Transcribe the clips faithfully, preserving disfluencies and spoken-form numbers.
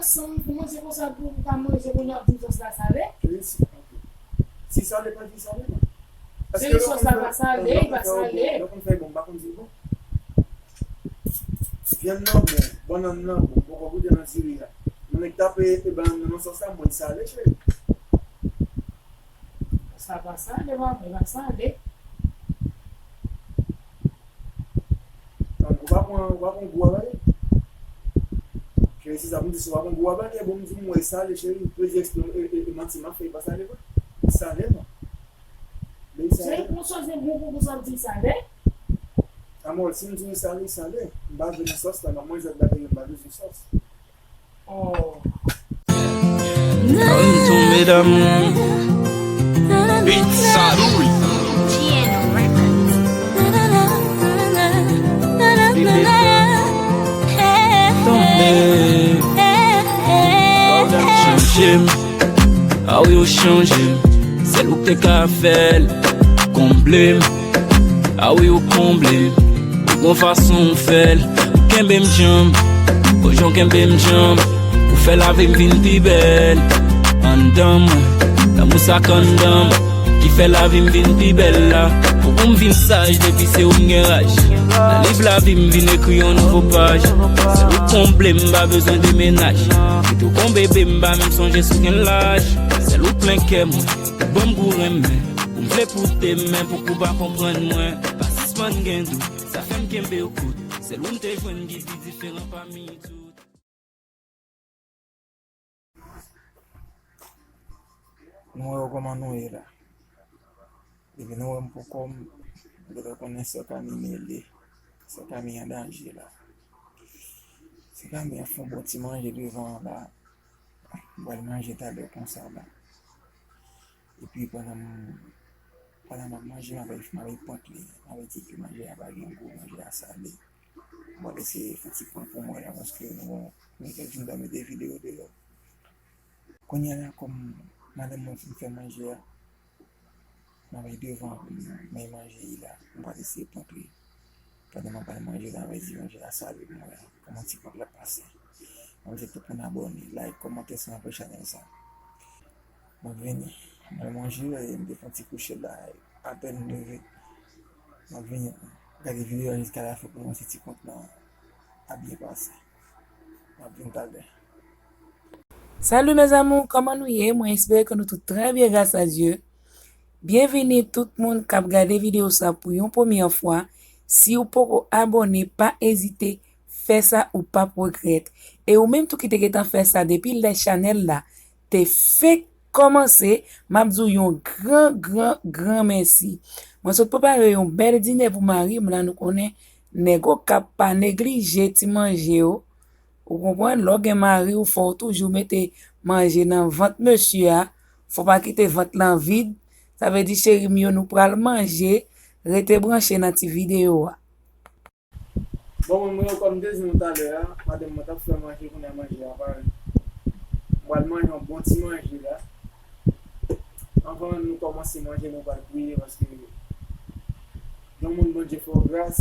San pou manje konsa pou ou ka manje kounye a w ap di m sòs la sale? Wi, si, ok. Si sale, pa di sale, non. Se yon sòs la pa sale, li pa sale. Lè w konn fè bon, lè w konn fè bon, m pa konn di l bon. Vyann nan bon, bannann nan bon, m poko goute nan diri a. Mwen nèk tape e bannann nan nan sòs la, mwen sale, cheri. Sa pa sale, mwen, mwen pa sale. Ou pa pran, ou pa pran gou a, pale. Cheri, se sa pou m di, si w pa pran gou a, pale, bon, m di w, mwen sale, cheri. Ou vle di eksprè, e, e, e, manti m ap fè, e pa sale, vre. Sale, non. Men sale. Cheri, pou sòs de gou pou sa w di sale? Amò, si m di w sale, sale. M pa vle nan sòs la, m ap manje lòt bagay yo, m pa bezwen sòs. Oh. Kan m tonbe damou, Beat Sadoul. Tonbe. Chanje m. A wi, ou chanje m. Sèl ou k te ka fè l. Konble m. A wi, ou konble m. Ou gon fason ou fè l. Ou kenbe m djanm. O jan w kenbe m djanm. Ou fè lavi m vin pi bèl. Anndan mwen, lanmou sa k anndan mwen, ki fè lavi m vin pi bèl la. Pou, pou m vin saj, depi se ou m gen raj. Nan liv lavi m vin ekri yon nouvo paj. Sèl ou konble m, m pa bezwen demenaj. Kite w kon bebe, m pa menm sonje si w gen laj. Sèl ou plen kè mwen. Ban m gou renmen, pou m vle pote men, pou kou pa konprann mwen. Pa sispann gen dout, sa fè m kenbe w kout. Sèl ou m te jwenn ki pi diferan pami tout. Nou wè w kòman nou ye la. Depi nou wè m pou kò m, nou dwe konnen sè Kami mele, sè Kami an danje la. Sè Kami ap fè yon bon ti manje devan an la. M pral manje talè konsa la. Epi pandan m, pandan m ap manje, m ap, m ap repwant li. M ap di ke manje a pa gen gou, manje a sale. M ap eseye fè ti pwant pou mwen la, paske nou, nou te fin dòmi de videyo deyò. Kounye a la, kòm madanm mwen fin fè manje a, m ap devan pou m manje la. M ap eseye pwant li. Pandan m ap al manje la, m ap di manje a sale pou mwen. Kòman ti pwant la pase? M ap di tout moun abòne, like, kòmante san anpe chanèl sa. M ap vini. Mwen manje, e m te fè yon ti kouche la, apèn m leve. M ap vini gade videyo a jiska lafen pou m wè si ti kont lan ap byen pase. M ap vin talè. Salut mes amours, kòman nou ye? Mwen espere ke nou tout trè byen gras a Dye. Byenvini tout moun k ap gade videyo sa pou yon premyè fwa. Si w poko abòne, pa ezite, fè sa, ou p ap regrèt. E ou menm tou ki te gentan fè sa depi lè chanèl la te fenk kòmanse, m ap di w yon gran, gran, gran mèsi. Mwen sot prepare yon bèl dinè pou mari m la, nou konnen nèg Okap pa neglije ti manje yo. Ou konprann? Lè w gen mari w, fò w toujou mete manje nan vant mesye a. Fò w pa kite vant lan vid. Sa vle di, cheri m yo, nou pral manje. Rete branche nan ti videyo a. Bon, mwen, mwen, kòm m te di nou talè a, madanm mwen t ap fè manje, kounye a manje a pare. M pral manje yon bon ti manje la. Anvan nou kòmanse manje, nou pral priye, paske yon moun Bondye fè w gras,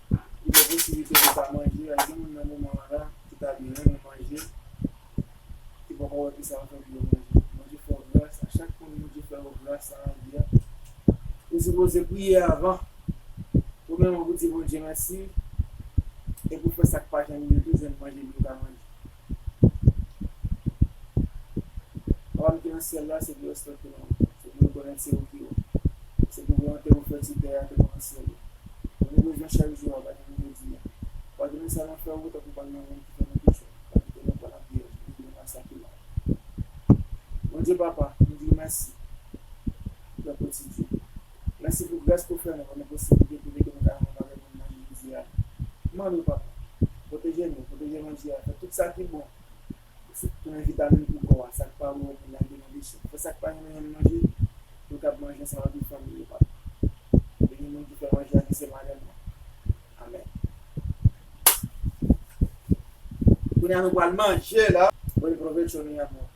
li gen posiblite pou w ka manje, a gen moun nan moman an la ki ta byen renmen manje, ki poko wè kisa yo fè pou yo manje. Bondye fè w gras, a chak moun Bondye fè w gras sa nan vi a, ou sipoze priye avan. Premyèman, pou di Bondye mèsi, e pou fè sa k pa janm ye tou, jwenn manje pou yo ka manje. Papa m ki nan syèl la, se pou respekte non w, se pou rekonèt se ou ki wè. Se pou volonte w fè sou tè a te fè nan syèl yo. Ban nou bezwen chak jou a, ba nou jodi a. Padone sa n ap fè ou, tankou padone moun ki fè nou peche. Pa kite nou pran nan pyèj, men deliv nou nan sa ki mal. Bondye Papa, nou di w mèsi pou gras ou di. Mèsi pou gras ke w fè nou, ban nou posiblite pou ke nou ka rann bagay pou nou manje jodi a. Mande w, Papa, pwoteje nou, pwoteje manje a, fè tout sa ki bon. Tounen vitamin pou kò a, sa k pa bon pou n lage nan veso. Fè sa k pa renmen manje, pou l kab manje ansanm avèk fanmi yo, Papa. Beni moun ki fè manje a, ki se madanm mwen. Amèn. Kounye a nou pral manje la. Buen provecho, mi amor.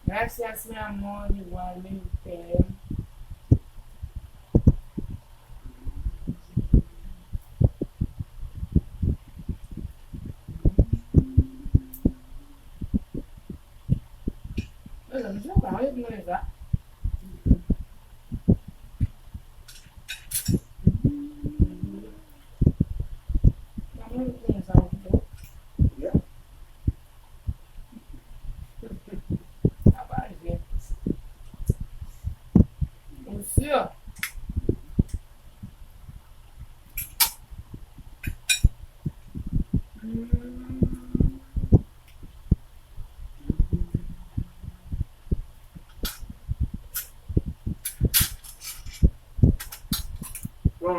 Gracias, mi amor, igualmente. Mwen pa wè mwen sa. Mwen sa ou tou. Yeah. Sa pa jwe. Ou si? Hmm. Bon.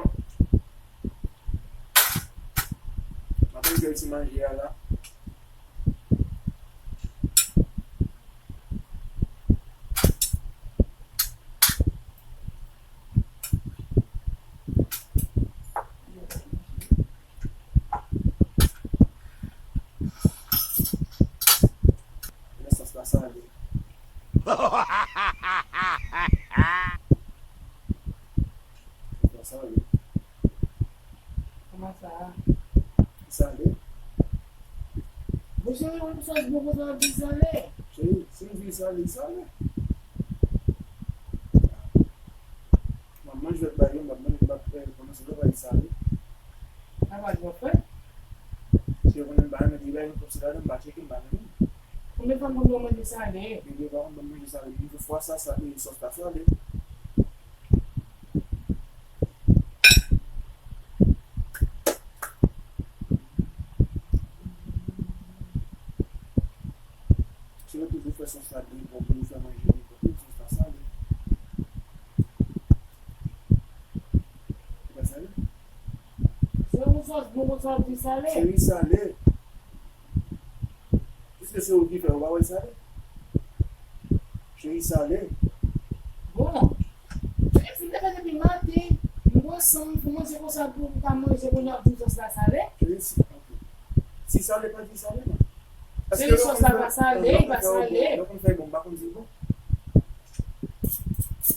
M ap enjoy ti manje a la. Men sòs la sale. Sòs la sale. Kòman sa? Li sale. Bon, cheri, ou sòs bon konsa w ap di sale. Cheri, si m di sale, li sale. M ap manje lòt bagay yo, m ap manje, m ap fè, kòmanse lòt bagay sale. Sa pa twò fè? Si yo konnen m pa renmen ti bagay konsa ladan, m pa tcheke, m pa renmen. Konbyen fwa m konn wè w manje sale? Depi yo pa konn m manje sale, m di fwa sa, sa, e sòs la sale. Si yo toujou fè sòs la byen pwòp, yo fè manje byen pwòp, sòs la sale. Li pa sale? Se yon sòs bon konsa w ap di sale? Cheri, sale. Piske se ou ki fè, ou pa wè sale? Cheri, sale. Bon. Cheri, si m te fè depi maten, m pran san m pou manje konsa pou m ka manje, kounye a w ap di m sòs la sale? Cheri, si, ok. Si sale, pa di sale, non. Cheri, sòs la pa sale, li pa sale. Lè w konn fè l bon, m pa konn di l bon.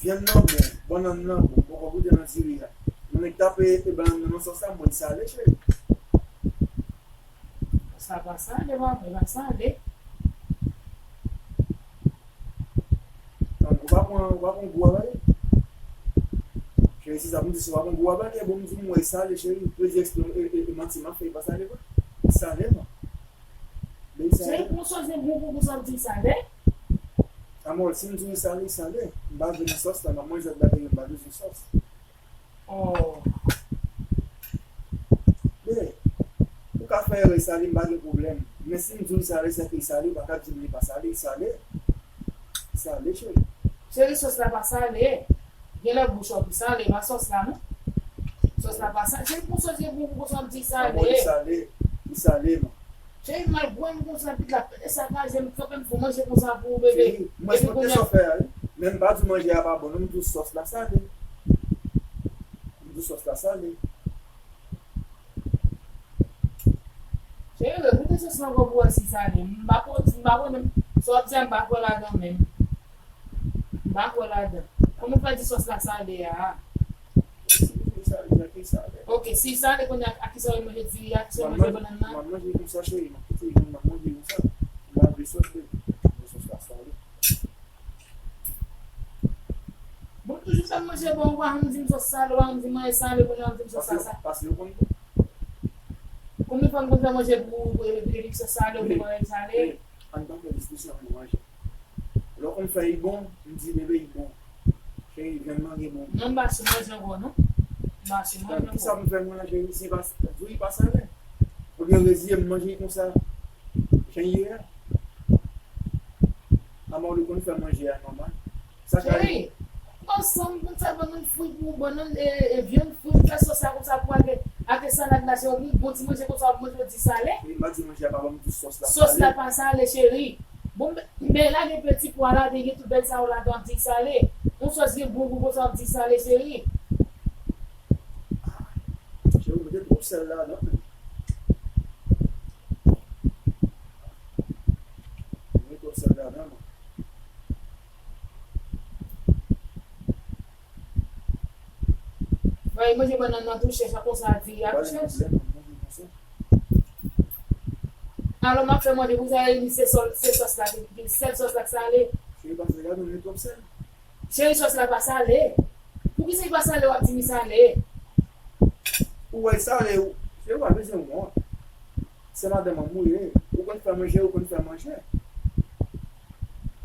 Vyann nan bon, bannann nan bon, m poko goute nan diri a. Mwen nèk tape e bannann nan nan sòs la, m wè l sale, cheri. Sa pa sale, pa vre, pa sale. Ou pa pran, ou pa pran gou a bagay? Cheri, se sa pou m di, si w pa pran gou a bagay, bon, m di w m wè sale, cheri. Plezi eksprime, e, e, e manti m ap fè, e pa sale vre. Sale, non. Men sale. Cheri, pou sòs de bon pou sa w di sale? Amò, si m di w sale, sale. M pa vle nan sòs la, m ap manje lòt bagay yo, m pa bezwen sòs. Oh. Men, ou ka fè erè sale, m pa gen pwoblèm. Men si m di w li sale, sèke li sale, ou pa ka di m li pa sale, li sale. Li sale, cheri. Cheri, sòs la pa sale. Genlè bouch ou ki sale, pa sòs la, non. Sòs la pa sale. Cheri, pou sòs gen gou, pou sòs di sale. Amò, li sale. Li sale, non. Cheri, m al bwè m konsa, pit la pete sakaje m, kanpe m fè manje konsa pou ou, bebe. Cheri, mwen se konte sa w fè a, wi. Men m pa di w manje a pa bon, non, m di w sòs la sale. M di w sòs la sale. Cheri, goute sòs la ankò pou wè si sale. M pa ko-, m pa konnen, sa w ap di a, m pa kwè ladan menm. M pa kwè ladan. Kòman w fè di sòs la sale a? Si li sale, sa ki sale. Ok, si sale, kounye a, a kisa w manje diri a, a kisa w manje bannann nan? M ap manje konsa, cheri, m ap kite li, m ap manje konsa. M pa vle sòs, bebe. Sòs la sale. Bon, toujou fè m manje bon, ou pa janm di m sòs sale, ou pa janm di m manje sale, kounye a w ap di m sòs la sale. Paske, paske yo konn bon. Konbyen fwa m konn fè manje pou ou, pou epi depi sòs sale, ou di manje sale? Ann pa fè diskisyon pou manje. Lè w konn fè li bon, m di bebe li bon. Cheri, vyann nan gen bon. Non, m pa sou manje ankò, non. M pa sou manje ankò. Kisa pou m fè mwen la, cheri, si pa, di w li pa sale? Oubyen reziye m manje li konsa jan l ye a? Amò, ou konn fè manje a nòmal. Sa k ale? Cheri, ansanm, konn fè bannann fri pou ou, bannann, e, e, vyann fri, fè sòs la konsa pou ake, ake salad la, cheri, yon bon ti manje konsa, w ap manje, w di sale. Cheri, m pa di manje a pa bon, m di sòs la sale. Sòs la pa sale, cheri. Bon, men, men lage peti pwa la, te gen tout bèl sa yo ladan, w ap di sale. Yon sòs gen bon gou konsa, w ap di sale, cheri. Ah, cheri, ou mete twòp sèl ladan, men. Ou mete twòp sèl ladan, non. Bay manje bannann nan tou chèch, a konsa di, a tou chèch. Alò, m ap fè manje pou sa, e se sòl, se sòs la ki, ki, sèl sòs la k sale. Cheri, pa sa, gade, ou twòp sèl. Cheri, sòs la pa sale. Poukisa li pa sale, w ap di li sale? Ou wè l sale, ou, cheri, ou pa bezwen wont. Se madanm an m ou ye. Ou konn fè manje, ou konn fè manje.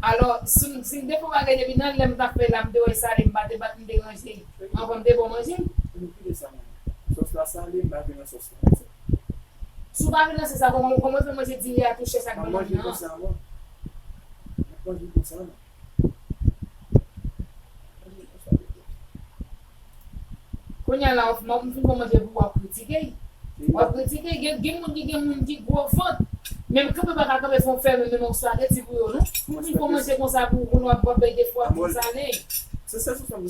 Alò, si m, si m te fè yon bagay depi nan lè m t ap fè la, m te wè l sale, m pa te bat, m te ranje. Anvan m te ba w manje. Ou kite sa, manman. Sòs la sale, m pa vle nan sòs la. Si w pa vle nan sòs la, kòman, kòman w fè manje diri a tou chèch ak bannann nan? M ap manje konsa, mwen. M ap manje konsa, mwen. Kounye a la, w fin, w fin fè manje pou w ap kritike. W ap kritike, gen, gen moun ki, gen moun ki gwo vant. Menm kanpe pa ka kanpe fè w fèmen menm yon espageti pou yo, non. Ou fin fè manje konsa pou, pou nou ap, w ap bay defo, w ap di sale.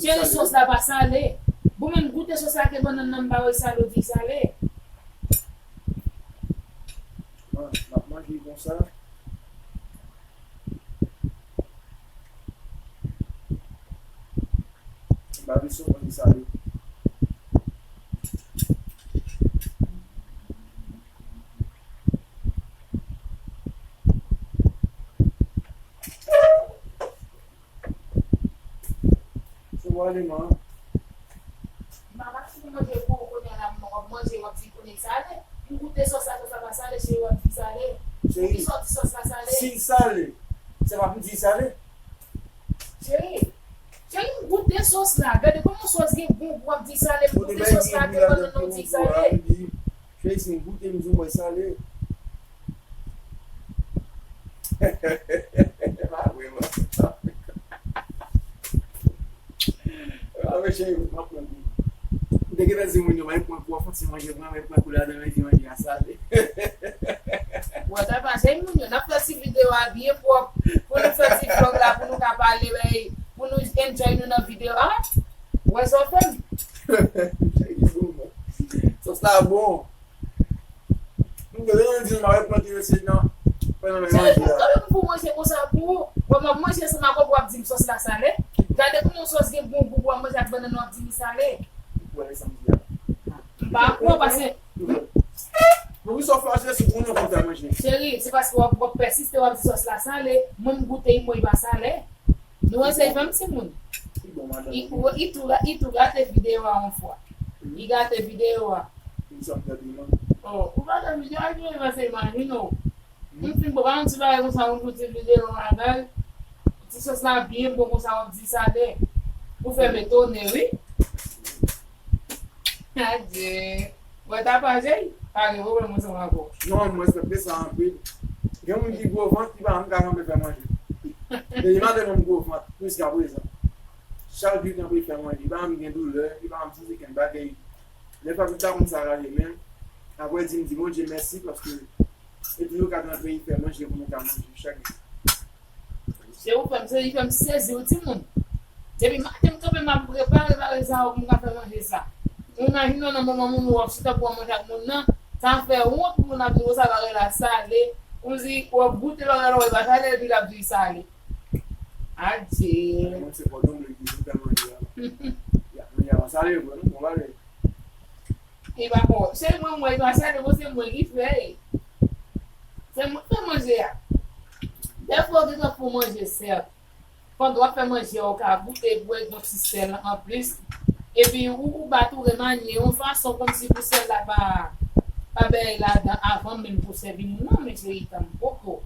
Cheri, sòs la pa sale. Bon, menm goute sòs la ke bannann nan, m pa wè sale, w di sale. Bon, m ap manje konsa. M pa vle sòs manje sale. Sou pale, man. M pa ka sou manje pou ou kounye a la, m ap manje, w ap di kounye sale. M goute sòs la, sòs la pa sale, cheri, w ap di sale. Cheri, poukisa w di sòs la sale? Si l sale, se pa pou m di sale. Cheri, cheri, m goute sòs la. Gade kòman sòs gen gou, w ap di sale, m goute sòs la, ke pandan w di sale. Cheri, si m goute, m di w mwen sale. Pa vre, man. Pa vre, cheri, m ap pran gou. M te gentan di moun yo, mwen pran gou, fon ti manje, mwen pran gou ladan, men di manje a sale. Wè, sa pase moun yo, n ap fè ti videyo a byen pwòp, pou nou fè ti vlòg la, pou nou ka pale, bay, pou nou enjoy nou nan videyo a. Wè sa w fè m. Sòs la bon. M te gentan di nou, m ap pran ti resèt nan, pandan m ap manje a. Cheri, kòman pou manje konsa pou ou? Bon, m ap manje ansanm ak ou, w ap di m sòs la sale. Gade kòman sòs gen bon gou, w ap manje ak bannann, w ap di m sale. Ou kwè sa m di a? M pa kwè, paske Poukisa w fache si pou nou konn fè manje? Cheri, se paske w ap, w ap pèsiste, w ap di sòs la sale. Mwen, m goute, mwen, li pa sale. Nou eseye fè m timoun. Li bon, madanm. Li, li tou, li tou gate videyo a yon fwa. Li gate videyo a. Li sanble piman. Oh, ou gate videyo a, li pase imajine w. M fin bon, pa yon ti bagay konsa, yon ti videyo, yon bagay. Ti sòs la byen bon konsa, w ap di sale. Ou fè m etone, wi. Adye. Wè, ta pa jay, pa gen pwoblèm ansanm avè w. Non, m respekte sa anpil. Gen moun ki gwo vant, ki pa menm ka kanpe fè manje. E li pa te menm gwo vant, jiskaprezan. Chak jou li kanpe fè manje, li pa menm gen doulè, li pa menm santi kenn bagay. Lè fwa li ta konn sa rale men, apre di m di Bondye mèsi paske li toujou ka nan peyi fè manje pou nou ka manje chak jou. Se ou fè m, se li fè m sezi wi timoun. Depi maten m kanpe m ap prepare, prepare sa pou m ka fè manje sa. Ou imajine w nan moman moun ou ap chita pou w ap manje ak moun nan, sa fè wont pou moun ap di w sa bagay la sale. Ou di w ap goute bagay la, w pa sale epi l ap di sale. Adye. Mwen se kòdon mwen ki vin fè manje a. Ya, manje a pa sale vre non, bon bagay. E pa bon. Se mwen, mwen pa sale, bon, se mwen ki fè. Se mwen ki fè manje a. Dèfwa ou gentan fè manje, sèt. Pandan w ap fè manje a, ou ka goute, bwè yon ti sèl anplis. Epi ou, ou ba tou remanye yon fason kòmsi pou sèl la pa, pa bèy ladan avan menm pou sèvi moun nan, men cheri, tanpoko.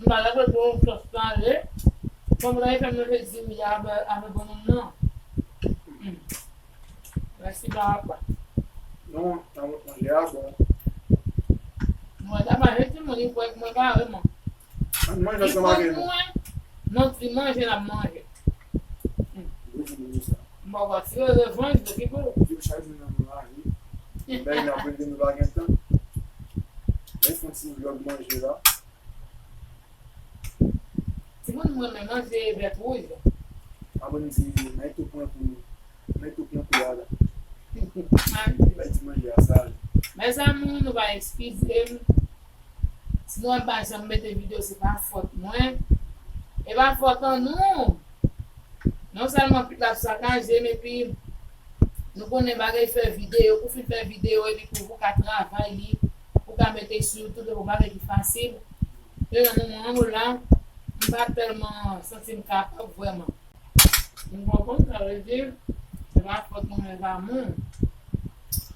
M pa ka fè pou yon sòs sale. Kòm nan, e fè m manje diri a avè, avè bannann nan. Hmm. Mèsi, papa. Non, nan manje a bon. Mwen ta manje timoun, li kwè mwen pa vreman. Ann manje ansanm avè nou. Li kwè mwen, non, ti manje n ap manje. Hmm. Wi, ti manje sa. M pa va tire revanj, okipe w. Di w chak jou nan nou lavi. Bèl nan apremidi nou pa gen tan. Men fè yon ti vlòg manje la. Timoun, m renmen manje vèt wouj. Apre m di, men tou pran pou, men tou pran pou ala. Bay ti manje a sale. Mezanmi, nou va eskize m. Si nou wè m pa janm mete videyo, se pa fòt mwen. E pa fòt an nou. Non sèlman pit la ap sakaje m, epi nou konnen bagay fè videyo, pou fin fè videyo, epi pou, pou ka travay li, pou ka mete sou YouTube, e pou bagay ki fasil. E nan moman an, mwen la, m pa tèlman santi m kapab vrèman. M konprann sa vle di, se pa fòt mwen menm, se pa moun.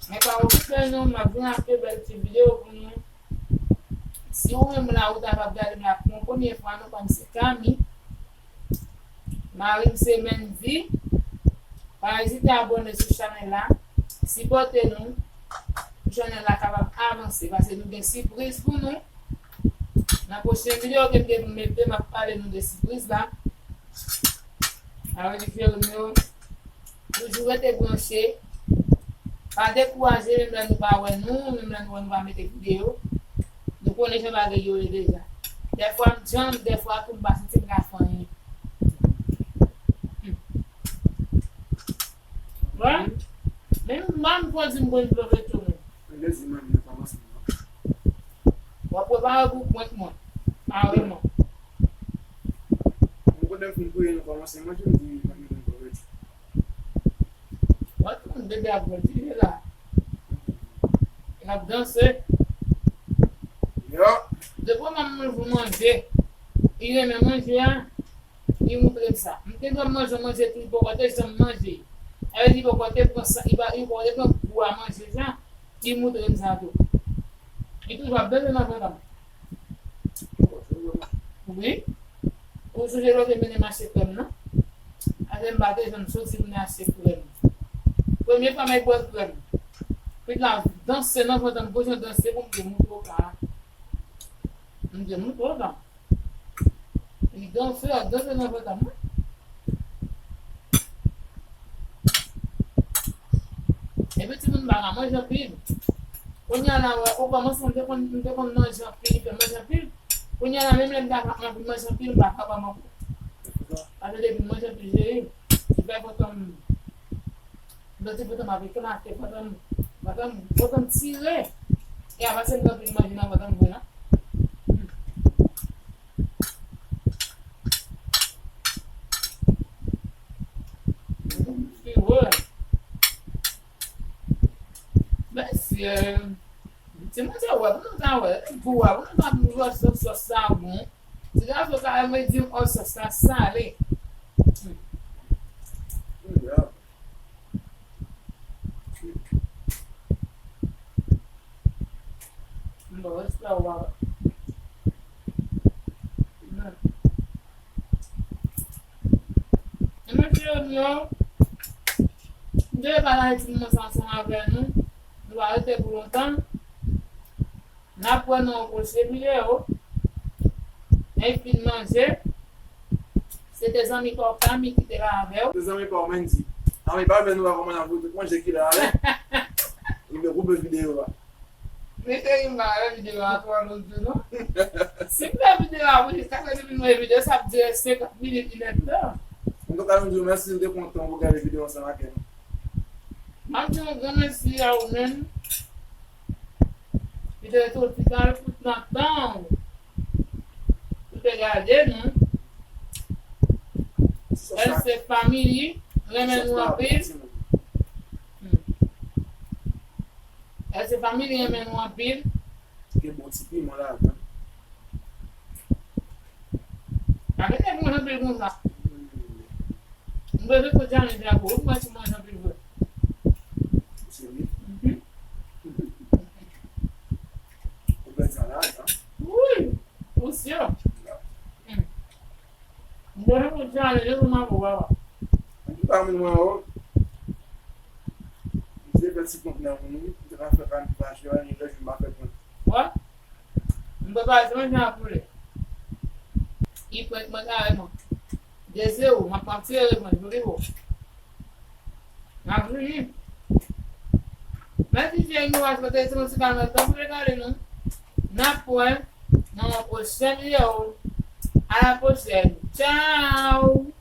Men pa okipe nou, m ap vin ak de bèl ti videyo pou nou. Si ou menm la, ou ta p ap gade m la pou yon premye fwa, non pa m se Kami. Mari m se Mendy. Pa ezite abòne sou chanèl la. Sipòte nou pou chanèl la kapab avanse, paske nou gen sipriz pou nou. Nan pwochen videyo ke m gen pou mete, m ap pale nou de sipriz la. Sa vle di ke nou toujou rete branche. Pa dekouraje, menm lè nou pa wè nou, menm lè nou wè nou pa mete videyo. Nou konnen jan bagay yo ye deja. Dèfwa m djanm, dèfwa tou m pa santi m ka fè anyen. Hmm. Wè? Men m pa m pwodui m konn pwodui tou menm. Mwen te di mwen, mwen kòmanse non. W ap prepare pou prank mwen. Kareman. Mwen konnen m fin priye nou kòmanse manje, m di mwen menm mwen prepare. Wè tout moun bebe ap voltije la. Y ap danse. Yo. Depi w wè m ap manje, li renmen manje a, li moutre m sa. M te dwe manje yon manje tou, li poko te janm manje. Sa vle di li poko te pran sa, li pa, li poko te pran gou a manje sa. Li moutre m sa tou. Li toujou ap danse nan vant mwen. Wi. Ou sonje lè w te mennen m achte krèm nan? Paske m pa te janm soti pou n achte krèm. Premye fwa m al bwè krèm. Pitit la danse nan vant mwen, pou jan danse pou m te moutre w ka. M te moutre w ka. Li danse, ap danse nan vant mwen. Epi timoun pa ka manje anpil. Kounye a la, wè, okòmansman, m te konn, m te konn manje anpil, li fè manje anpil. Kounye a la, menm lè m ta anvi manje anpil, m pa kapab ankò. Paske depi m manje anpil, cheri, li fè vant mwen, m santi vant mwen ap eklate, vant mwen, vant mwen, vant mwen tire. E apa se m t anvi manje nan vant mwen vre la. Mesye, ti manzè wè, pou nou ta wè, gou a, pou nou ta wè sòs, sòs sa bon. Ti gason sa renmen di m, ò, sòs sa sale. Bon, respè w, papa. Mesye m yo, m te pale ti moman sa ansanm avè nou. Nou pa rete pou lontan. N ap wè nan yon pwochen videyo. Lè m fin manje, se te zanmi pa w Kami ki te la avè w. Se zanmi pa w Mendy. Zanmi pa w Mendy, nou pa konprann avè tout manje ki la avè. Li vle koupe videyo a. Mesye, m pa wè videyo a twò long tou non. Si m fè videyo a pou jiska trant minit, mwen videyo sa ap dire senkant minit, inèdtan. Antouka, nou di w mèsi, nou te kontan pou gade videyo ansanm avè nou. M ap di yon gran mèsi a ou menm ki te rete opital pou tan w pou te gade nou. L C Family renmen nou anpil. Hmm. L C Family renmen nou anpil. Gen bon ti piman ladan. Pa mete pou manje anpil konsa. M bezwen kout jan li fè pou ou mwen ti manje anpil vre. Ou serye? Mhm. Ou pèdi sa ladan. Wi, ou sye. Hmm. M bezwen kout jan li pou manje papa. Antouka moun mwen yo. M te fè ti prank nan moun, m te ka fè prank fache, ann lè jou m pa fè prank. Wè? M prepare ti manje a pou li. Li prank mwen kareman. De zewo, m ap pran ti revanj pou li, bro. M ap vini. Mèsi cheri, nou va sipòte ti manje kanal tan pou regade nou. N ap wè nan yon pwochen videyo. A la pwochèn. Tchao!